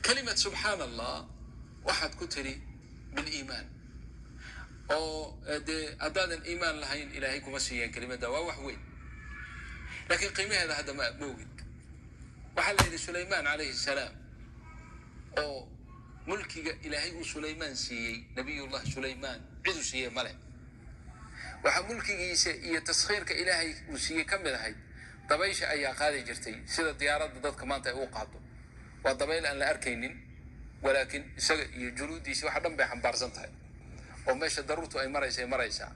Kalimat subxaana Allah waxaad ku tiri biliimaan, oo dee haddaadan iimaan lahayn Ilaahay kuma siiyeen kelimadda. Waa wax weyn, laakiin qiimaheeda hadda ma ogid. Waxaa la yidhi Sulaymaan calayhi salaam, oo mulkiga Ilaahay uu Sulaymaan siiyey, Nabiyullah Sulaymaan ciduu siiyey male, waxaa mulkigiisa iyo taskhiirka Ilaahay uu siiyey ka mid ahayd dabaysha ayaa qaadi jirtay sida diyaaradda dadka maanta ay u qaado. Waa dabayl aan la arkaynin, walaakin isaga iyo junuudiisa waxa dhan bay xambaarsan tahay, oo meesha daruurtu ay maraysa ay maraysaa,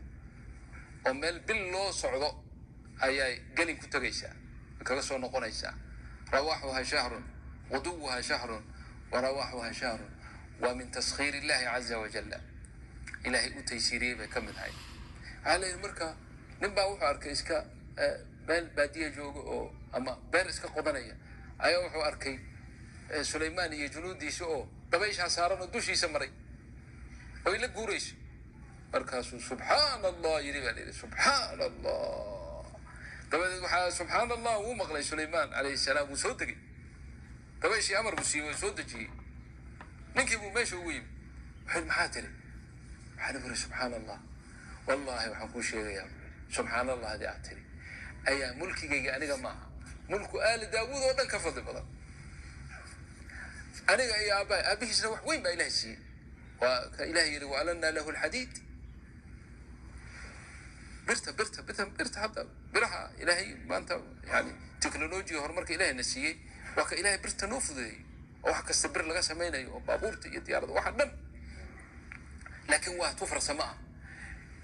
oo meel bil loo socdo ayay gelin ku tegaysaa, kaga soo noqonaysaa. Rawaaxuha shahrun, guduwuha shahrun wa rawaaxuha shahrun. Waa min taskhiir illahi caza wajalla, Ilaahay u taysiiriyey bay ka mid ahay. Waxaa la yidhi marka nin baa wuxuu arkay iska meel baadiya jooga oo ama beer iska qodanaya ayaa wuxuu arkay Sulaymaan iyo junuudiisa oo dabayshaa saaran oo dushiisa maray oo ay la guurayso. Markaasuu "Subxaana Allah" yidhi baa la yidhi. Subxaana Allah. Dabadeed waxaa subxaana Allah wuu maqlay Sulaymaan calayhi salaam. Wuu soo degay, dabayshii amar buu siiyey, soo dejiyey. Ninkii buu meesha ugu yimi. Wuxuu yidhi, "Maxaa tiri?" Waxaa lagu yidhi, "Subxaana Allah." "Wallahi waxaan kuu sheegayaa," buu yidhi, "subxaana Allah hadii aad tiri ayaa mulkigayga aniga maaha, mulku aali Daawuud oo dhan ka fadli badan. Aniga iyo aabbahay." Aabihiisna wax weyn baa Ilahay siiyey. Waa ka Ilahay yidhi: "Wa alanna lahu alxadiid." Birta, birta, birta, birta. Hadda biraha Ilaahay maanta, yani technology-ga horumarka Ilahay na siiyey, waa ka Ilahay birta noo fududeeyey, oo wax kasta bir laga samaynayo, oo baabuurta iyo diyaaradda waxa dhan. Laakiin waa tu farsamo ah.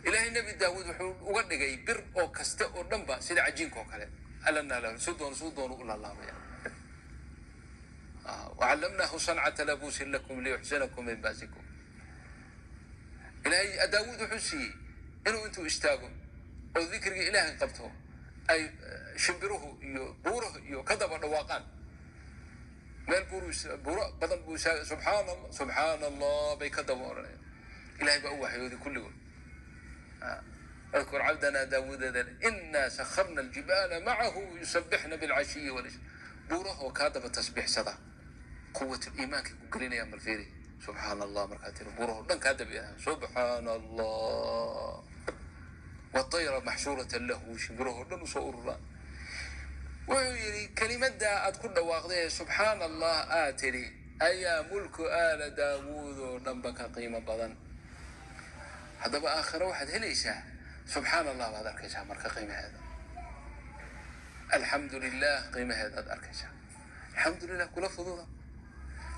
Ilaahay Nebi Daawuud wuxuu uga dhigay bir oo kasta oo dhanba sida cajiinka oo kale. Alanna lahu, suu doono u laalaabaya. Wacallamnaahu sancata labuusin lakum liyuxsinakum min ba'sikum. Ilaahay Daawuud wuxuu siiyey inuu intuu istaago oo dikriga Ilaahay qabto ay shimbiruhu iyo buuruhu iyo ka daba dhawaaqaan. Meel buuru, buuro badan buu istaagay, "Subxaana Allah, subxaana Allah," bay ka daba odhanayaan. Ilahay baa u waxyooday kulligood. اذكر عبدنا داود إنا سخرنا الجبال معه يسبحن بالعشي والإشراق. Buurahoo kaa daba tasbiixsada, quwat iimaanka ku gelinaya. Malfiiri, "Subxaana Allah" markaa tiri, buurahoo dhan kaa daba yahaan "Subxaana Allah." والطير محشورة له, shimbirahoo dhan usoo ururaan. Wuxuu yidhi, kelimaddaa aad ku dhawaaqday ee "Subxaana Allah" aad tidhi ayaa mulku aala Daawuud oo dhanba ka qiimo badan. Haddaba aakhiro waxaad helaysaa subxaana Allah baad arkaysaa. Marka qiimaheeda, alxamdu lilah qiimaheedaad arkaysaa. Alxamdu lilah kula fududa,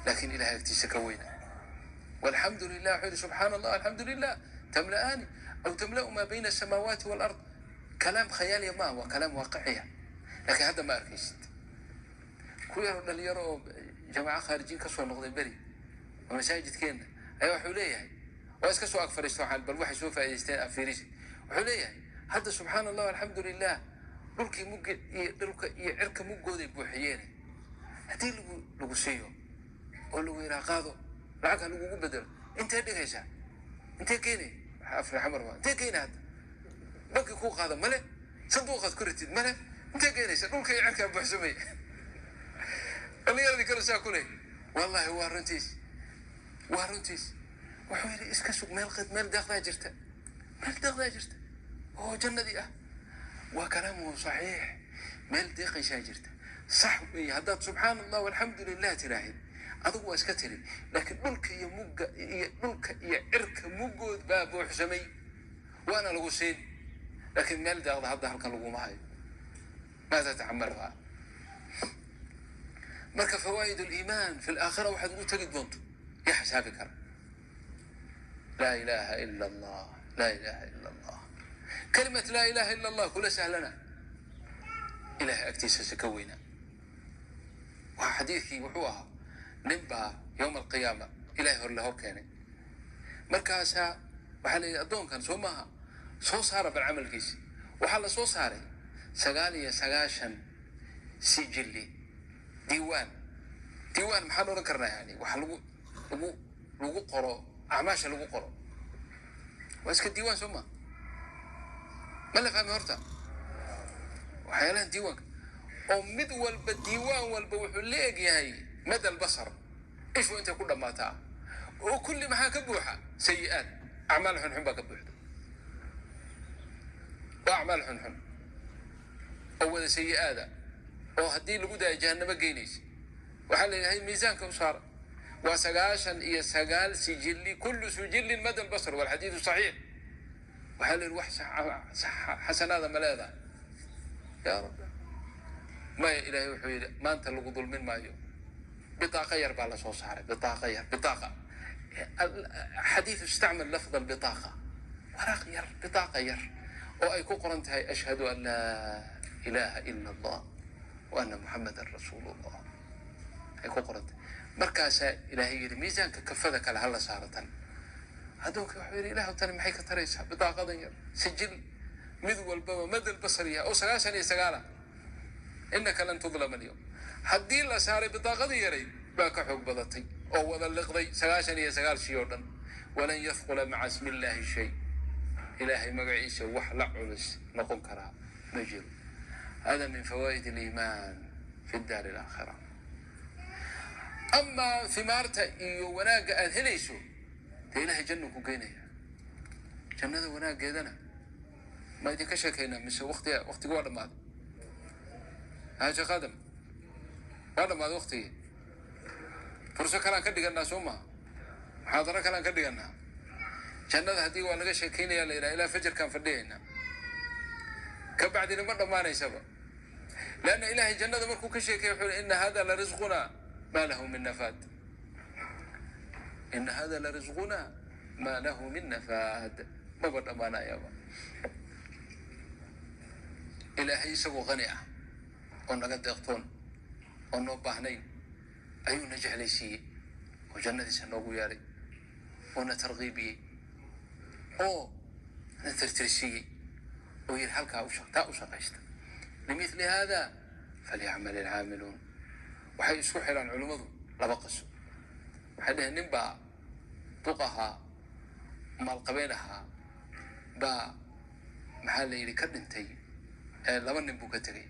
laakiin Ilahay agtiisa ka weyna. Walxamdu lilah, wuxuu yidhi, "Subxaana Allah, alxamdu lilah tamla'aani aw tamla'u maa bayna asamaawaati walard." Kalaam khayaaliya maaha, waa kalaam waaqiciya, laakiin hadda ma arkaysid. Ku yaroo dhalinyaro oo jamaaco khaarijiin kasoo noqday beri oo masaajidkeenna ayaa wuxuu leeyahay, waa iska soo ag fadhiisto, waxaan bal waxay soo faa'idaysteen afiirisi. Wuxuu leeyahay, hadda subxaana Allah, alxamdu lilah dhulkii mugge iyo dhulka iyo cirka muggooday buuxiyeen, haddii lagu siiyo oo lagu yidhaha qaado, lacag ha lagugu bedelo, intee dhigaysaa? Intee keenay? Afri xamar baa intee keenay? Hadda banki kuu qaada male, sanduuqaad ku ritid male, intee keenaysa? Dhulka iyo cirkaa buuxsamay. Dhalinyaradii kale saa ku leh, wallahi waa runtiis, waa runtiis. Wuxuu yidhi, iska sug, meel qad meel deeqdaa jirta, meel deeqdaa jirta oo jannadii ah. Waa kalaamuhu saxiix, meel deeqaysaa jirta, sax weeye. Haddaad subxaana Allah walxamdu lilah tiraahid, adigu waa iska tiri, laakiin dhulka iyo mugga iyo dhulka iyo cirka muggood baa buuxsamay, waana lagu siin, laakiin meel deeqda hadda halkan laguma hayo. Maa tataxamaluha? Marka fawaa'id aliimaan fi alaakhira waxaad ugu tegi doonto yaa xisaabi kara? Laa ilaha ila Allah, laa ilaha ila Allah. Kalimat laa ilaha ila Allah kula sahlana, Ilahay agtiisa si ka weynaa. Waa xadiidkii wuxuu ahaa nin baa yowma alqiyaama Ilahay hor la hor keenay. Markaasaa waxaa la yidhi, addoonkan soo maaha, soo saara bal camalkiisi. Waxaa la soo saaray 99 sijili, diiwaan. Diiwaan maxaan odhan karnaa? Yani waxa lagu qoro acmaasha lagu qoro waa iska diiwaan, soo maa? Ma la fahmay horta waxyaalahan diiwaanka? Oo mid walba, diiwaan walba wuxuu la eg yahay mada albasar. Ishu intay ku dhammaataa oo kulli maxaa ka buuxa? Sayi-aad, acmaal xunxun baa ka buuxda. Waa acmaal xunxun oo wada sayi-aada oo haddii lagu daayo jahanamo geynaysa. Waxaa la yidhahay miisaanka u saara, waa 99 sijili, kullu sijilin mada albasar, walxadiidu saxiix. Waxaa la yidhi, wax xasanaada ma leedahay ya rabbi? Maya. Ilaahay wuxuu yidhi, maanta lagu dulmin maayo. Bitaaqa yar baa lasoo saaray, bitaaqa yar, bitaaqa. Xadiidu istacmal lafd albitaaqa, waraaq yar, bitaaqa yar oo ay ku qoran tahay ashhadu an laa ilaha ila allah wa ana muxamadan rasuulu llah ay ku qoran tahay. Markaasaa Ilaahay yidhi, miisaanka kafada kale hala saaro tan. Addoonka wuxuu yidhi, ilahu, tani maxay ka taraysaa, bitaaqadan yar, sijil mid walbaba madal basar yahay oo 99a? Inaka lan tudlama alyawm. Haddii la saaray, bitaaqadii yarayd baa ka xoog badatay oo wada liqday 99 shay oo dhan. Walan yafqula maca ismi illahi shay. Ilaahay magaciisa wax la culus noqon karaa ma jiro. Hada min fawaa'id aliimaan fi daari alaakhira. Amaa himaarta iyo wanaagga aada helayso, dee Ilahay jannu ku geynaya. Jannada wanaaggeedana ma idinka sheekaynaa mise waktiga waktigi waa dhammaaday? Ha, Sheekh Aadam, waa dhammaaday waktigii. Furso kalean ka dhiganaa, soo maha? Muxaadaro kalean ka dhiganaa. Jannada haddii waa laga sheekeynaya la yidhaha, ilaa fajarkaan fadhiyaynaa, ka bacdina ma dhammaanaysaba, leanna Ilahay jannada markuu ka sheekaya wuxuu yhi, ina hada la risquna ma lahu min nafaad, ina hada la risquna ma lahu min nafaad. Maba dhammaanayaba. Ilaahay isagoo qani ah oo naga deeqtoon oo noo baahnayn ayuu na jeclaysiiyey oo jannadiisa noogu yeedhay oo na tarkiibiyey oo na tirtirsiiyey oo yidhi, halkaa taa u shaqaysta, limithli hada falyacmal alcaamiluun. Waxay isku xidhaan culimmadu laba qaso. Waxay dhaheen, nin baa duq ahaa, maalqabeen ahaa baa, maxaa la yidhi, ka dhintay. Laba nin buu ka tegay.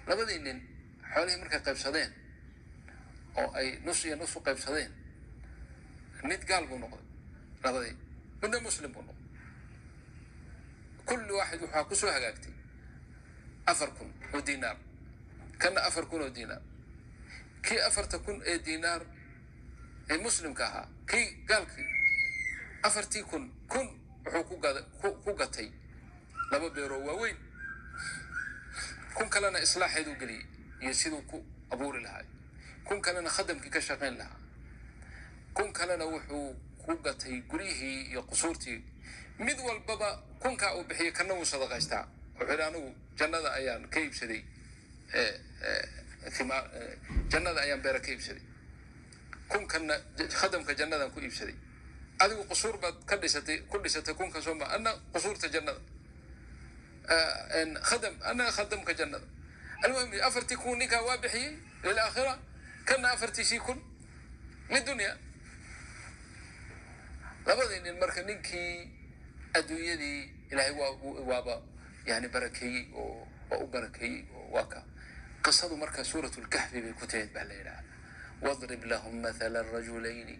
Labadii nin xoolihii markay qaybsadeen oo ay nus iyo nus u qaybsadeen, mid gaal buu noqday labadii, midna muslim buu noqday. Kulli waaxid waxaa kusoo hagaagtay 4,000 oo dinaar, kana 4,000 oo dinaar. Kii 4,000 ee dinaar ee muslimka ahaa, kii gaalkii 4,000 kun wuxuu ku gatay laba beeroo waaweyn, kun kalena islaaxeeduu geliyey iyo siduu ku abuuri lahaa, kun kalena khadamkii ka shaqayn lahaa, kun kalena wuxuu ku gatay guryihii iyo qusuurtii. Mid walbaba kunkaa uu bixiyey kana wuu sadaqaystaa. Wuxuu yidhi, anigu jannada ayaan ka iibsaday, jannada ayaan beera ka iibsaday, kunkanna khadamka jannadaan ku iibsaday. Adigu qusuur baad ka dhisatay, ku dhisatay kunkan, soo ma? Ana qusuurta jannada khadam, ana khadamka jannada. Almuhim, 4,000 ninkaa waa bixiyey lilaakhira, kana 4,000 lidunya. Labadii nin marka, ninkii adduunyadii Ilaahay waa waaba yani barakeeyey oo waa u barakeeyey oo waa ka. Qisadu marka suurat lkahfi bay ku timid baa la yidhaha, wadrib lahum mathala rajulayni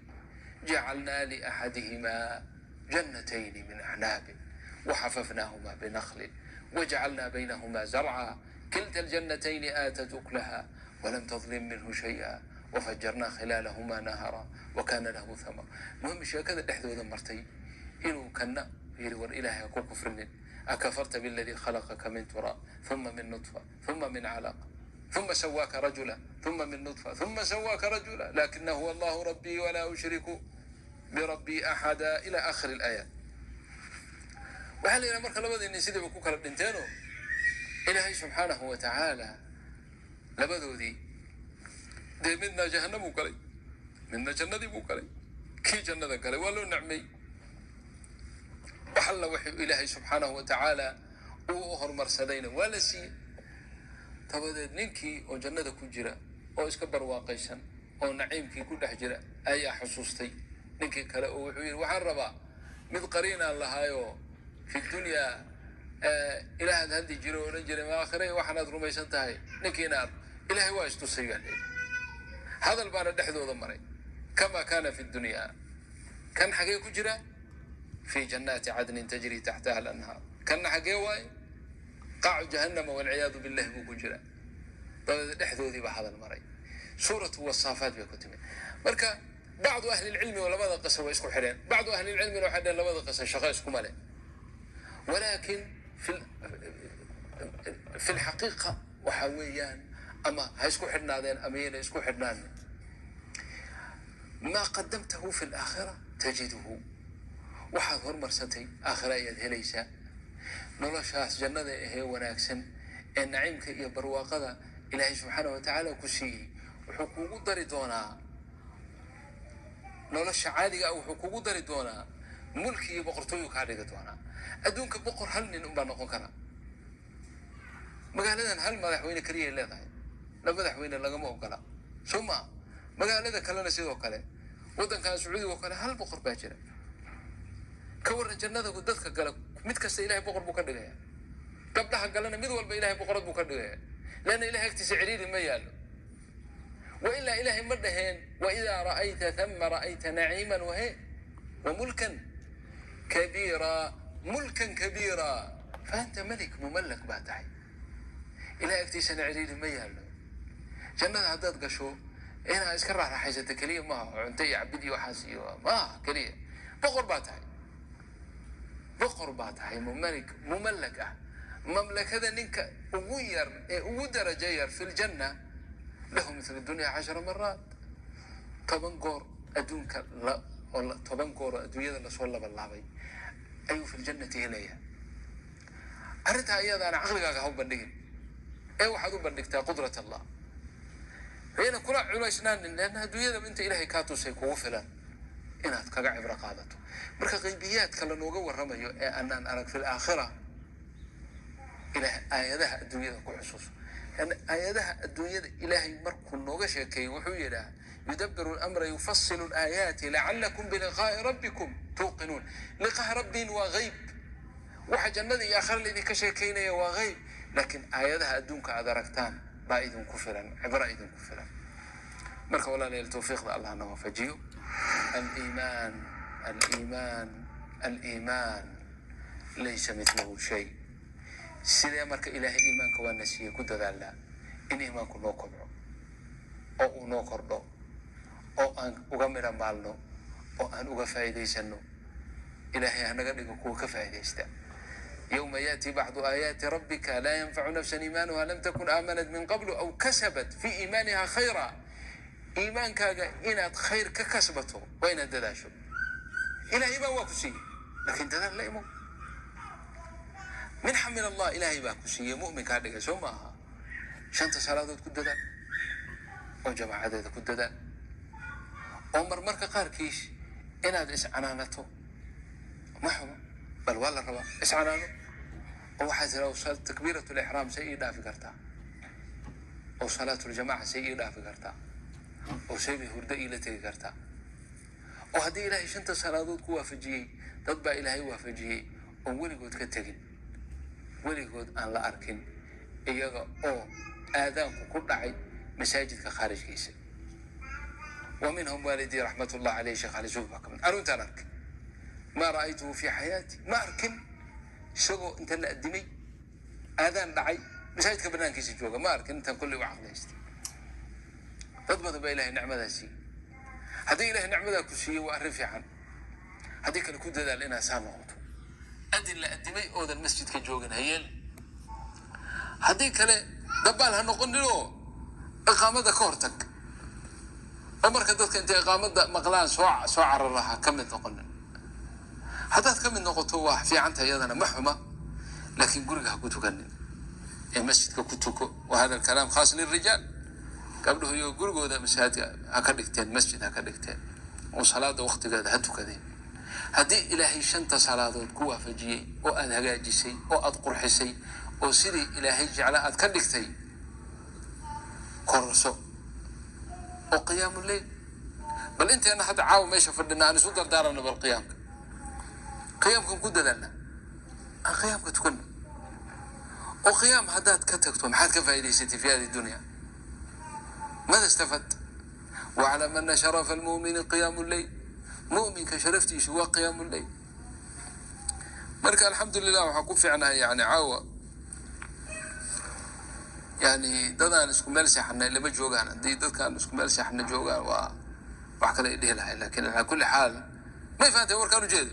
jacalnaa liaxadihima jannatayni min acnaabin waxafafnaahuma binakhlin wajacalnaa baynahuma zarca kilta aljannatayni aatat uklaha walam tadlim minhu shaya wafajarnaa khilaalahuma nahara wakana lahu thamar. Muhim, sheekada dhexdooda martay inuu kana yiri, war Ilahay ha ku kufrinin, akafarta biladii khalaqaka min turaab uma min nutfa uma min calaqa uma sawaaka rajula uma min nutfa uma sawaaka rajula lakina huwa allahu rabbii walaa ushriku birabbii axada, ila akhiri alaayaat. Waxaa la yidhaha marka labadii nin sidiiba ku kala dhinteenoo Ilaahay subxaanahu wa tacaala labadoodii dee midna jahanamuu galay, midna jannadii buu galay. Kii jannada galay waa loo nacmey, wax alla wuxuu Ilaahay subxaanahu wa tacaala uu u horumarsadayna waa la siiyey. Dabadeed ninkii oo jannada ku jira oo iska barwaaqaysan oo naciimkii ku dhex jira ayaa xusuustay ninkii kale oo wuxuu yidhi, waxaan rabaa mid qariinaan lahaayoo fi dunyaa ilaahaad hadli jiro o odhan jiray, ma aakhire waxaanaad rumaysan tahay, ninkiina ar. Ilaahay waa istusay baa layidhi, hadal baana dhexdooda maray. Kama kana fi dunya. Kan xagee ku jira? Fi jannaati cadnin tajri taxtaha alanhaar. Kanna xagee waaye? Qaacu jahannama, walciyaadu billahi, buu ku jira. Dabadeed dhexdoodii baa hadal maray. Suuratu wasaafaat bay ku timid. Marka bacdu ahli lcilmi oo labada qiso way isku xidheen, bacdu ahli lcilmina waxay dheheen labada qiso shaqo iskuma leh. Walaakin fi lxaqiiqa waxa weeyaan, ama ha isku xidhnaadeen ama yayna isku xidhnaan, maa qadamtahu fi laakhira tajiduhu. Waxaad hormarsatay aakhira ayaad helaysaa. Noloshaas jannada ahee wanaagsan ee naciimka iyo barwaaqada Ilaahay subxaana wa tacaala ku siiyey, wuxuu kuugu dari doonaa nolosha caadiga ah, wuxuu kugu dari doonaa mulki iyo boqortooyu kaa dhigi doonaa. Adduunka boqor hal nin unbaa noqon kara. Magaaladan hal madaxweyne keliyay leedahay, la madaxweyne lagama ogola, soo maa? Magaalada kalena sidoo kale, waddankan Sacuudiga oo kale hal boqor baa jira. Ka warran jannada? Dadka gala mid kasta Ilahay boqor buu ka dhigaya. Gabdhaha galana mid walba Ilahay boqorad buu ka dhigaya, leanna Ilahay agtiisa ciriiri ma yaallo. Wa ilaa Ilahay ma dhaheen: "Waidaa ra'ayta thumma ra'ayta naciiman wahe wa mulkan kabiira." Mulkan kabiira, faanta malik mumallak baa tahay. Ilahay agtiisana ciriiri ma yaallo. Jannada haddaad gasho, inaad iska raaxraxaysato keliya maaha, cunto iyo cabid iyo waxaas iyo maaha keliya. Boqor baa tahay, boqor baa tahay, mumalik mumallak ah. Mamlakada ninka ugu yar ee ugu darajo yar fi ljanna lahu mithlu dunya 10 maraat, 10 goor adduunka la oo 10 goor oo adduunyada lasoo labalaabay ayuu fi ljannati helaya. Arrintaa iyadaana caqligaaga ha u bandhigin ee waxaad u bandhigtaa qudrat Allah. Wayna kula culaysnaanin, leanna adduunyada inta Ilahay kaa tusay kugu filan inaad kaga cibro qaadato. Marka qaybiyaadka lanooga warramayo ee anaan arag fi laakhira, Ilaah aayadaha adduunyada ku xusuus. Leanna aayadaha adduunyada Ilaahay markuu nooga sheekeeyey, wuxuu yidhaah: "Yudabiru lamra, yufasilu laayaati lacalakum biliqaa'i rabbikum tuuqinuun." Liqaa rabbin waa geyb. Waxa jannada iyo aakhira laydinka sheekeynaya waa geyb, laakiin aayadaha adduunka aad aragtaan baa idinku filan, cibra idinku filan. Marka walaalayaal, tawfiiqda Allah na waafajiyo. Aliimaan, aliimaan, aliimaan laysa mithlahu shay. Sidee marka Ilaahay iimaanka waa na siiyey ku dadaalnaa in iimaanku noo kobco oo uu noo kordho oo aan uga midha maalno oo aan uga faa'iidaysano? Ilaahay hanaga dhigo kuwa ka faa'iidaysta. Yowma yaأti bacdu aayaati rabbika laa yanfacu nafsan iimaanuha lam takun aamanat min qablu aw kasabat fi iimaaniha khayra. Iimaankaaga inaad khayr ka kasbato waa inaad dadaasho. Ilahay iimaan waa ku siiyey, laakiin dadaal la imo. Minxa min Allah Ilaahay baa ku siiyey, mu'minkaa dhigay, soo maaha? Shanta salaadood ku dadaal oo jamaacadeeda ku dadaal, oo marmarka qaarkiis inaad iscanaanato ma xumo, bal waa la rabaa. Iscanaano oo waxaa tiraa: "Takbiirat lixraam say ii dhaafi kartaa? Oo salaatuljamaca say ii dhaafi kartaa? Oo say bay hurdo iila tegi kartaa?" Oo haddii Ilaahay shanta salaadood ku waafajiyey, dad baa Ilaahay waafajiyey oon weligood ka tegin, weligood aan la arkin iyaga oo aadaanku ku dhacay masaajidka khaarijkiisa. Wa minhum waalidii raxmat ullah caleyh, Sheekh Cali Suuf baa kamid. Anu intaan arkay, maa ra'aytuhu fi xayaati, ma arkin isagoo inta la addimay, aadaan dhacay, masaajidka banaankiisa jooga, ma arkin intaan kolley u caqlaystay. Dad badan baa Ilahay nicmadaa siiyey. Haddii Ilahay nicmadaa ku siiyey, waa arrin fiican. Haddii kale, ku dadaal inaad saa noqoto. Adin la addimay oodan masjidka joogin hayeel. Haddii kale, dabaal ha noqoninoo iqaamada ka hortag, oo marka dadka intay iqaamada maqlaan soo carara ha ka mid noqonin. Haddaad ka mid noqoto waa fiicanta, iyadana ma xuma, laakiin guriga ha ku tukanin ee masjidka ku tuko. Wa hada alkalaam khaas lilrijaal. Gabdhuhu iyo gurigooda masaajidka ha ka dhigteen, masjid ha ka dhigteen, oo salaada waktigeeda ha tukadeen. Haddii Ilaahay shanta salaadood ku waafajiyey oo aad hagaajisay oo aad qurxisay oo sidii Ilaahay jecla aad ka dhigtay, kororso oo qiyaamu leyl. Bal inteena hadda caawa meesha fadhina aan isu dardaarano. Bal qiyaamka, qiyaamkan ku dadaalna, aan qiyaamka tukano. Oo qiyaam haddaad ka tagto, maxaad ka faa'iidaysatay fi hadi dunya? Mada istafad? Waclam ana sharafa almu'mini qiyaamu lleyl, mu'minka sharaftiisu waa qiyaamu lleyl. Marka alxamdulilah, waxaan ku fiicnahay yani caawa yani dadaan isku meel seexanay lama joogaan. Haddii dadkaan isku meel seexanay joogaan, waa wax kale ay dhihi lahay. Lakin alaa kulli xaal, may fahantay warkaan ujeedo?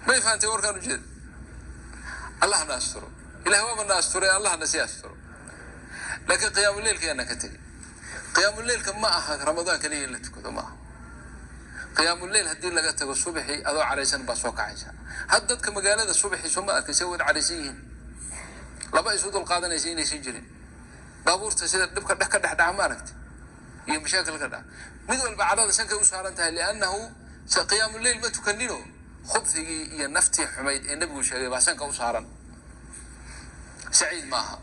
May fahantay warkaan ujeedo? Allahna asturo. Ilahi waaba na asturay, allahna sii asturo. Laakiin qiyaamuleilka yaana ka tegay. Qiyaamuleilka ma aha Ramadaan kaliya in la tukado, ma aha. Qiyaamuleil haddii laga tago, subaxii adoo caraysan baa soo kacaysa. Had dadka magaalada subaxii soo ma arkay say wada caraysan yihiin? Laba isu dul qaadanaysa inaysan jirin. Baabuurta sida dhibka dhex ka dhex dhaca ma aragti iyo mashaakil ka dhaca? Mid walba cadhada sankay u saaran tahay, liannahu qiyaamuleil ma tukanino. Khubthigii iyo naftii xumayd ee Nebigu sheegay baa sanka u saaran. Saciid maaha.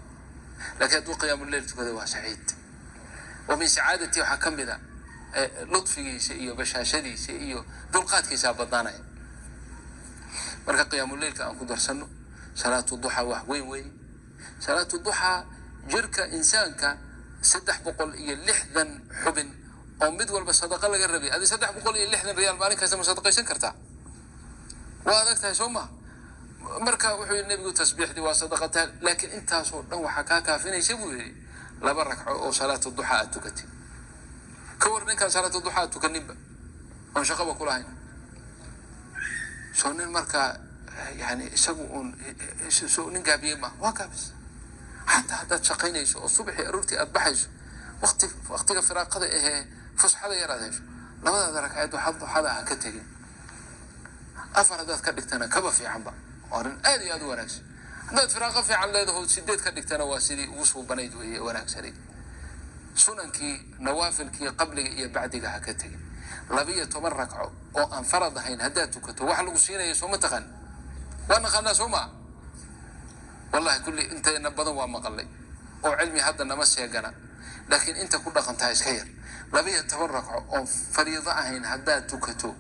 Lakiin hadduu qiyaamuleil tukada, waa saciid. Wa min sacaadati waxaa ka mid a ludfigiisa iyo bashaashadiisa iyo dulqaadkiisaa badnaanaya. Marka qiyaamuleilka aan ku darsano. Salaatu duxaa wax weyn weyn. Salaatu duxaa jirka insaanka 360 xubin oo mid walba sadaqa laga rabay. Adi 360 riyaal maalin kasta ma sadaqaysan kartaa? Waa adag tahay, soo ma? Marka wuxuu yihi Nebigu, tasbiixdii waa sadaqataan. Laakiin intaasoo dhan waxaa kaa kaafinaysa, buu yihi, laba ragco oo salaatu duxaa aad tukatay. Ka war ninkaan salaatu duxaa aad tukaninba oon shaqaba kulahayn? Soo nin markaa yani isagu uun soo nin gaabiyey ma waa gaabis. Xataa haddaad shaqaynayso oo subaxii aroortii aad baxayso, waqti waqtiga firaaqada ahee fusxada yar aad hesho, labadaada ragceed waxaad duxada ha ka tegin. Afar haddaad ka dhigtana kaba fiicanba, waa arrin aad iyo aad u wanaagsan. Haddaad firaaqo fiican leedaho, sideed ka dhigtana waa sidii ugu suubanayd weeye, wanaagsanayd. Sunankii nawaafilkii qabliga iyo bacdiga ha ka tegin. 12 ragco oo aan farad ahayn haddaad tukato, waxa lagu siinaya soo ma taqaan? Waa naqaanaa, soo maa? Wallahi kulli inteena badan waa maqalay oo cilmi hadda nama seegana, laakiin inta ku dhaqantaa iska yar. 12 ragco oon fariido ahayn haddaad tukato,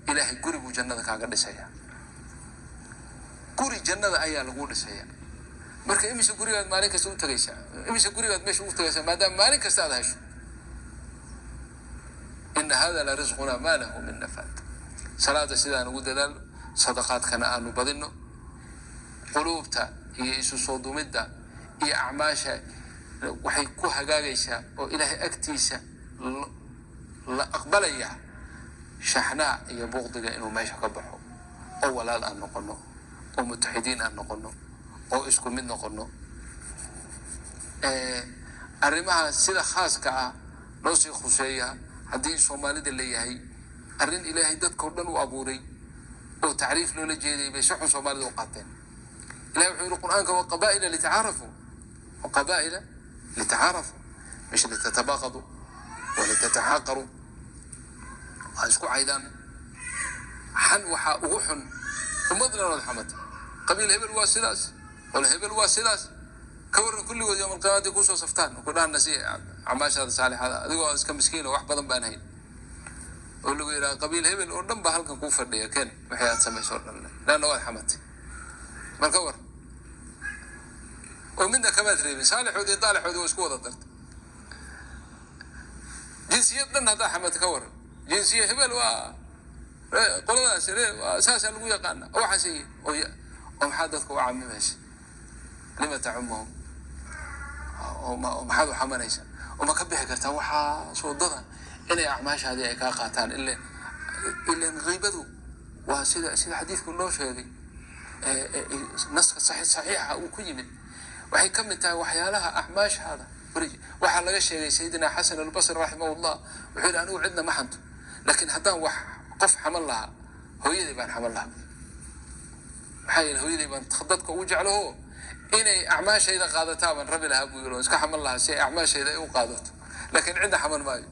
Ilaahay guri buu jannada kaaga dhisaya. Guri jannada ayaa lagu dhisaya. Marka imise gurigaad maalin kasta u tagaysaa? Imise gurigaad meesha ugu tagaysaa, maadaama maalin kasta aad hesho? Ina hada la risquna ma lahu min nafaad. Salaada sidaan ugu dadaalno, sadaqaadkana aanu badino, quluubta iyo isu soo dumidda iyo acmaasha waxay ku hagaagaysaa oo Ilaahay agtiisa la aqbalaya shaxnaa iyo buqdiga inuu meesha ka baxo, oo walaal aan noqono, oo mutaxidiin aan noqono, oo isku mid noqono. Arrimaha sida khaaska ah loo sii khuseeya haddii Soomaalida leeyahay, arrin Ilaahay dadkao dhan u abuuray oo tacriif loola jeeday bay si xun Soomaalida u qaateen. Ilahay wuxuu yihi Qur'aanka: "Waqabaa'ila litacaarafu, waqabaa'ila litacaarafu", mish litatabaaqadu walitataxaaqaru. Waa isku caydaan. Xan waxaa ugu xun ummad dhanood xamata: qabiil hebel waa sidaas, qol hebel waa sidaas. Ka warran kulligood yowm alqiyaamati kusoo saftaan, ku dhahan: "Nasi acmaashaada saalixada," adigoo iska miskiin oo wax badan baan hayn, oo lagu yidhaha: "Qabiil hebel oo dhan baa halkan kuu fadhiya, ken wixii aad samayso o dhan," leanna waad xamatay. Marka war oo midna kamaad reebin, saalixoodi iyo daalixoodi waa isku wada dartay. Jinsiyad dhan haddaa xamata, ka waran? Jinsiya hebel waa qoladaas, waa saasaa lagu yaqaana, waxaas oo maxaa dadka u camimaysa? Lima tacumahum? Oo maxaad u xamanaysa? Oo ma ka bixi kartaa waxaas waddada inay acmaashaadii ay kaa qaataan? Ilen kiibadu waa sida xadiidku noo sheegay, naska saxiixa uu ku yimid, waxay ka mid tahay waxyaalaha acmaashaada. Waxaa laga sheegay Sayidina Xasan Albasri raximahullah, wuxuu yihi: "Anigu cidna ma xanto, laakiin haddaan wax qof xaman lahaa, hooyaday baan xaman lahaa. Maxaa yeele, hooyaday baan dadka ugu jeclaho, inay acmaashayda qaadataa baan rabi lahaa," buu yiri, "oo iska xaman lahaa si ay acmaashayda ay u qaadato, laakiin cidna xaman maayo."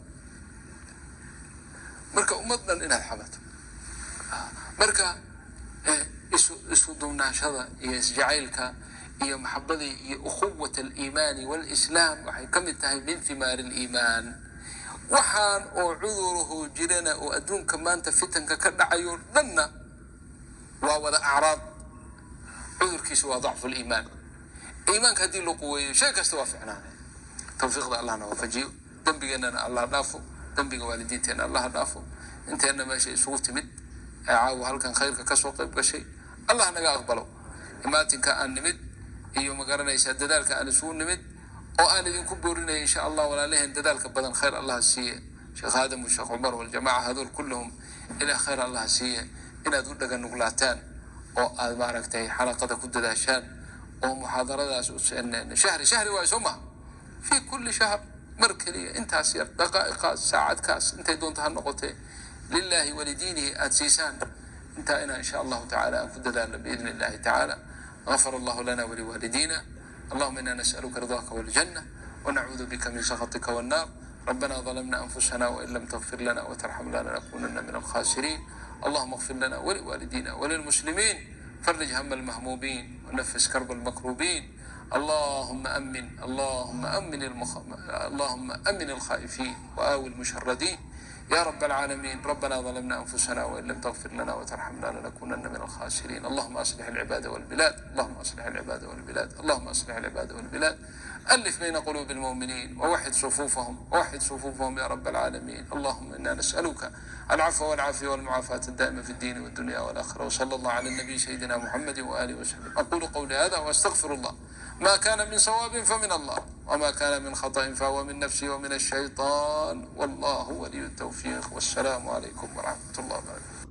Marka ummad dhan inaad xamato. Marka isu dumnaanshada iyo isjacaylka iyo maxabadii iyo ukhuwat aliimaani walislaam waxay ka mid tahay min thimaari aliimaan. Waxaan oo cudurahu jirana oo adduunka maanta fitanka ka dhacayo dhanna waa wada acraad. Cudurkiisu waa dacfu liimaan. Iimaanka haddii loo quweeyo, shay kasta waa ficnaanay. Tawfiiqda Allahna waafajiyo. Dembigeennana Allah dhaafo, dembiga waalidiinteenna Allah dhaafo. Inteenna meesha isugu timid ee caawa halkan khayrka kasoo qayb gashay, Allah naga aqbalo imaatinka aan nimid iyo, magaranaysaa, dadaalka aan isugu nimid oo aan idinku boorinaya, insha Allah. Walaalaheen dadaalka badan khayr Allah siiye, Sheekh Aadam, Sheekh Cumar waljamaca hadool kulluhum, ilah khayr Allah siiye, inaad u dhaga nuglaataan oo aad maaragtay xalaqada ku dadaashaan oo muxaadaradaas shahri shahri waayo, soo maha? Fi kulli shahr mar keliya intaas yar, daqaa'iqaas, saacadkaas, intay doonto ha noqotee, lillahi walidiinihi aad siisaan intaa, inaa insha Allahu tacala aan ku dadaalno biidni Illahi tacaala. غفر الله لنا ولوالدينا. اللهم انا نسالك رضاك والجنه ونعوذ بك من سخطك والنار. ربنا ظلمنا انفسنا وان لم تغفر لنا وترحمنا لنكونن من الخاسرين. اللهم اغفر لنا ولوالدينا وللمسلمين. فرج هم المهمومين ونفس كرب المكروبين. اللهم امن، اللهم امن اللهم امن الخائفين واوي المشردين يا رب العالمين. ربنا ظلمنا انفسنا وان لم تغفر لنا وترحمنا لنكونن من الخاسرين. اللهم اصلح العباد والبلاد، اللهم اصلح العباد والبلاد، اللهم اصلح العباد والبلاد. الف بين قلوب المؤمنين ووحد صفوفهم، ووحد صفوفهم يا رب العالمين. اللهم انا نسالك العفو والعافيه والمعافاه الدائمه في الدين والدنيا والاخره. وصلى الله على النبي سيدنا محمد واله وسلم. اقول قولي هذا واستغفر الله. ما كان من صواب فمن الله، وما كان من خطأ فهو من نفسي ومن الشيطان، والله ولي التوفيق. والسلام عليكم ورحمة الله وبركاته.